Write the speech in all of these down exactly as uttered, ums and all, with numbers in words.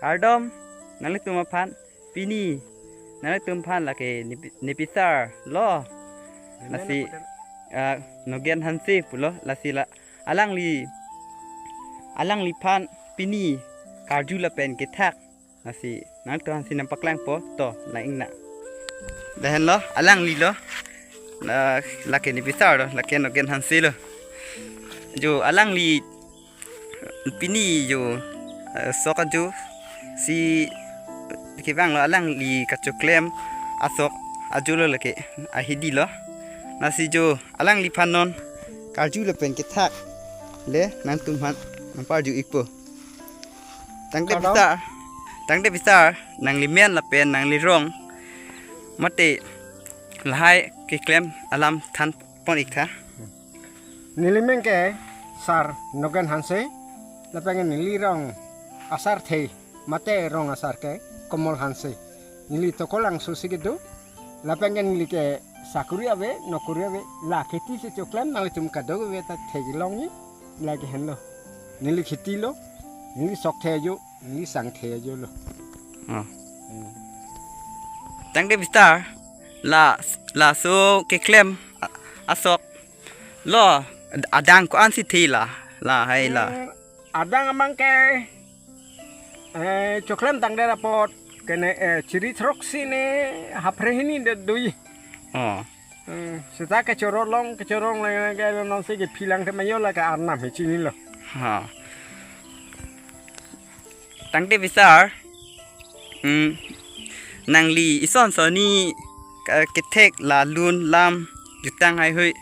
Kardom, nanglitum aphan, pini nanglitum aphan lake nepi- nepisar lo. Lasi, ah, Nogen Hanse pulo, lasi la alangli, alangliphan pini karju lapen kethak. Lasi nangtum aphansi nangpaklangpo, to, nang-ingna. Lahenlo, alanglilo. La, lake nepisar lo, lake Nogen Hanse lo. Jo alangli pini jo, eh, sok ajo si kevanglo, alangli kachoklem asok ajo lo lake, ahidi lo. Lasi jo alangliphan non karju lapen kethak le nangtum aphan nangparju-ikpo. Tangte Kardom. Pisar, tangte pisar, nanglimen lapen nanglirong mate lahai keklem alam thanpon-iktha. Nelimen ke Sar Nogen Hanse, lapen nelirong asarthe mate rong asar ke Komol Hanse. Neli Tokolangso si kedo, lapen neli ke sakuri ave, nokuri ave, la kheti si choklem, nanglitum kadokave ta theklongji, lake henlo. Neli kheti lo, neli sokthe ajo, neli sangthe ajo lo. Oh. Hmm. Tangte pisar, la, laso keklem a- asok lo, adang ko-ansi the la, lahai la. Eh, adang abang ke, eh, choklem tangdet apot kene, eh, chiri throksi ne haphre hini det doji. Oh. Hmm, seta kechoro long, kechoro long lang ke nonsi kephilang te mayo lake arnam he chinilo. Ha. Tangte pisar, hmm, nangli ison soni ka- kethek la lun lam jutang haihui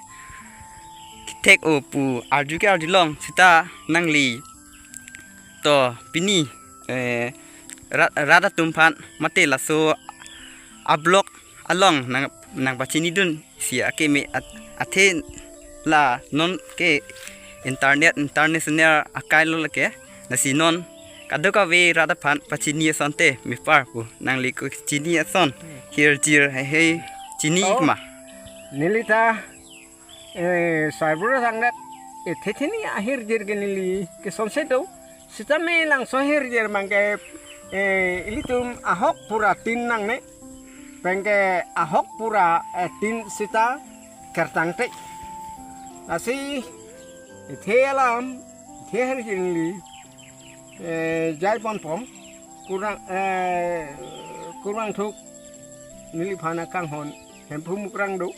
kethek-o pu arju ke arjulong, seta nangli to pini, eh, rat, rat atum aphan mate laso a-block along nang, nangpachinidunsi akeme at- athe la non ke internet international akai lo lake. Lasi non kadokave rat aphan pachini asonte mepar pu, nangli ko chini ason, hirjir hei hei chini Oh. ma. Neli ta, eh, Saibur sangdet, eh, thethini ahirjir ke neli kesonse do. Sitame langso hirjir abang ke, eh, ilitum ahok pura tin nangne. Pen ke ahok pura, eh, tin seta kertang te. Lasi ithe alam, ithe hirjir neli, eh, jai ponpo. Kurang, eh, kurang thuk neliphan akanghon Hemphu Mukrang do.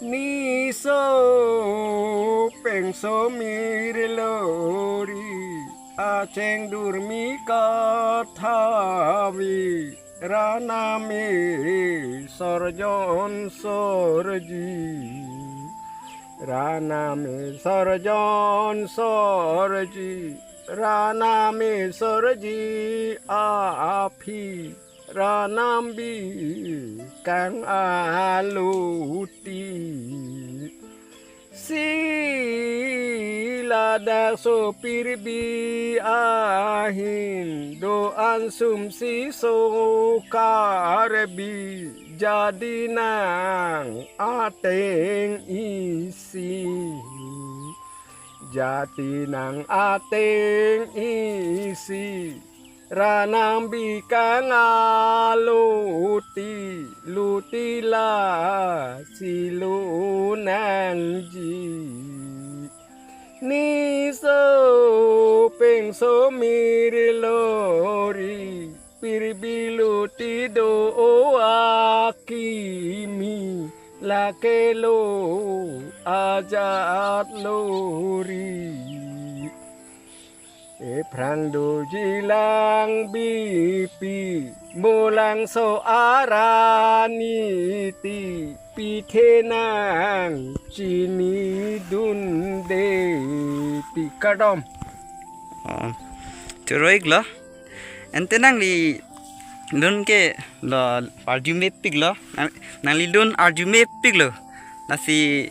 Niso pengso mir lori acheng durmi kathavi raname sorjon sorji. Raname sorjon sorji. Raname sorji aphi. Ranam bikang aluti. Si ladak sopir bi ahin do ansum si sokar bi jadi nang ateng isi. Jadi nang ateng isi. Ranam bikang aluti luti lasi lunangji. Niso pengso mir lori pirbi luti do o akimi lake lo ajat lori. Ephrang doji lang bipi, mo langso arani ti, pithe nang chinidunde ti. Kardom. Oh, choro-iklo. Ante nangli lun ke lo arjumepiklo. Nang, nangli lun arjumepiklo. Lasi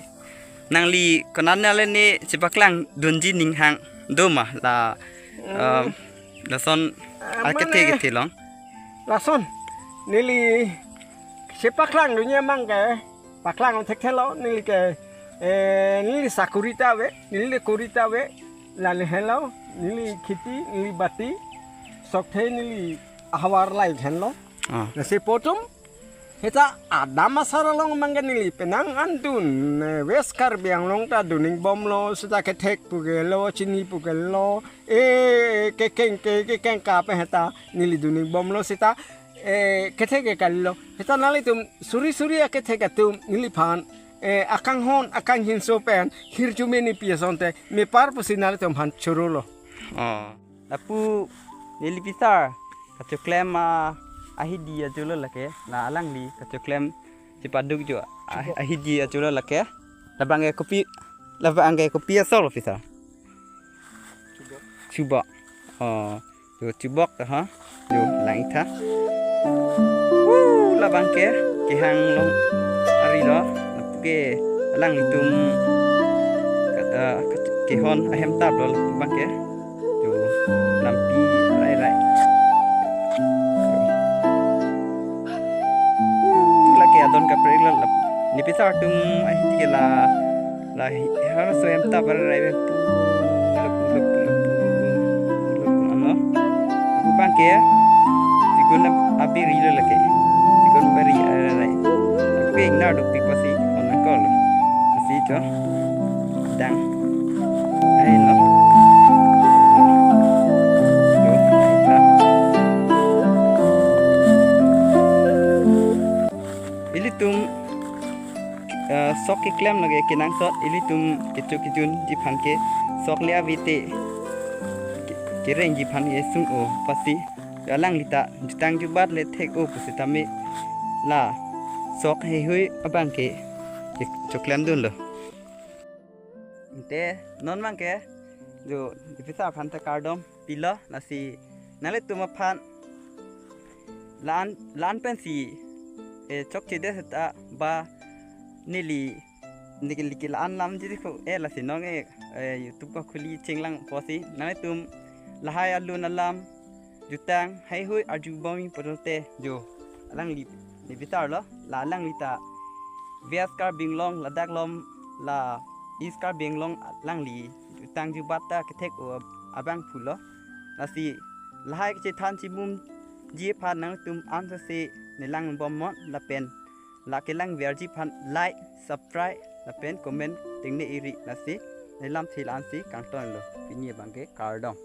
nangli konatne le ne chepaklangdunji ninghang do ma la, Hmm. um, lason Ah, akethe mane kethe long. Lason neli chepaklangdunji abang ke paklang thekthelo neli ke, eh, neli sakuri ta ave, neli kuri ta ave, lale helo, neli kheti, neli bati, tokthe neli ahavar lai henlo. Ah. Lasi po atum, heta Adam asar along mangke neli penang an dun, eh, West Karbi Anglong ta dun ingbomlo, seta kethek pu ke lo, chini pu ke lo, eh, kekeng ke, kekeng ka pen heta neli dun ingbomlo seta, eh, kethek ke kalilo. Heta nanglitum suri suri akethek atum neliphan, eh, akanghon, akangjinso pen hirjume nepi asonte mepar pusi nanglitum aphan chorolo. Oh. Lapu neli Pisar kachoklem, ah, ahidi ajo lo lake, la alangli kachoklem chepaduk jo, ah, ahidi ajo lo lake. Labang ke kopi, labang ke kopi asor lo Pisar? Chubok. Chubok. Oh, jo chubok ta ha. Jo lang-ik tha. Woo, labang ke kehang long ari lo. Lapu ke alanglitum kat-, ah, kat-, kehon ahem tap lo lapu abang ke. Jo lampi rai rai. Woo, lake adon kaprek lo lap-, ne Pisar atum ahidi ke la, la hi-, halaso ahem tap rai rai pu, lapu, lapu, lapu, lapu, ano. Lapu abang ke, jigun ap-, abiri lo lake. Jigun bari rai rai. Lapu ke ingnar dopik pusi, on nangkok lo. Pusi jo. Dang. Ai no. Jo, ai ta. Ilitum, eh, sok keklem lake kenangsot, ilitum kecho kejunji aphan ke sok le ave te ke-, kerengji aphan ke sung-o pusi, alangli ta jutang jubat le thek-o pusitame la sok heihui abang ke, ke choklem dunlo. Ante non abang ke jo ne Pisar aphan ta kardom pilo, lasi nanglitum aphan la-an, la-an pensi, eh, chokche det seta ba neli, neli ke la-an lam jiri ko, eh, lasi non, eh, eh, YouTube ko khuli chinglang pusi nanglitum lahai alun alam jutang heihui arjubom pulote jo alangli ne Pisar lo, la alangli ta West Karbi Anglong ladak along la East Karbi Anglong alangli jutang jubat ta kethek-o abang pulo. Lasi lahai kachethan chimumji aphan nangtum ansose nelang bom non lapen la kelang verji aphan like, subscribe lapen comment tengne iri, lasi nelam thil ansi kangton lo. Pini abang ke kardom.